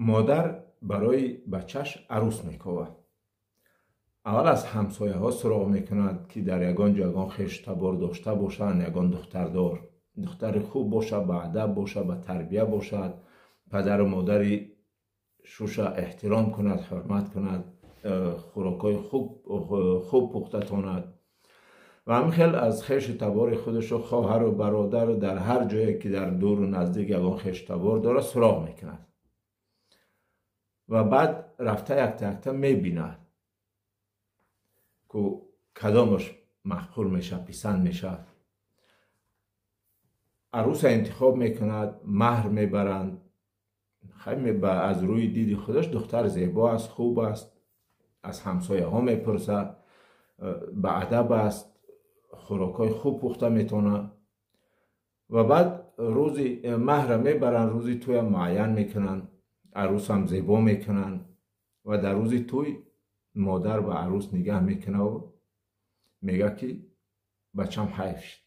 Модар барои бачаш арӯс мековад. Аввал аз ҳамсояҳо суроғ мекунад, ки дар ягон ҷо ягон хешу табор дошта бошанд, ягон духтардор, духтари хуб бошад, баадаб бошад, ба тарбия бошад, падару модари шуша эҳтиром кунад, ҳурмат кунад, хӯрокҳои хуб пухта тонад. Ва ҳамин хел аз хешу табори худашу хоҳару бародару дар ҳар ҷое, ки дар дуру наздик ягон хешу табор дорад, суроғ мекунад ва баъд рафта якта якта мебинад, ку кадомаш маъқул мешавад, писанд мешавад. Арӯса интихоб мекунад, маҳр мебаранд. Аз рӯи диди худаш духтар зебо аст, хуб аст. Аз ҳамсояҳо мепурсад, баадаб аст, хӯрокҳои хуб пухта метавонад. Ва баъд рӯзи маҳра мебаранд, рӯзи тӯям муайян мекунанд, арӯсам зебо мекунанд. Ва дар рӯзи тӯй модар ба арӯс нигаҳ мекунаву мегӯяд, ки бачам ҳайф шуд.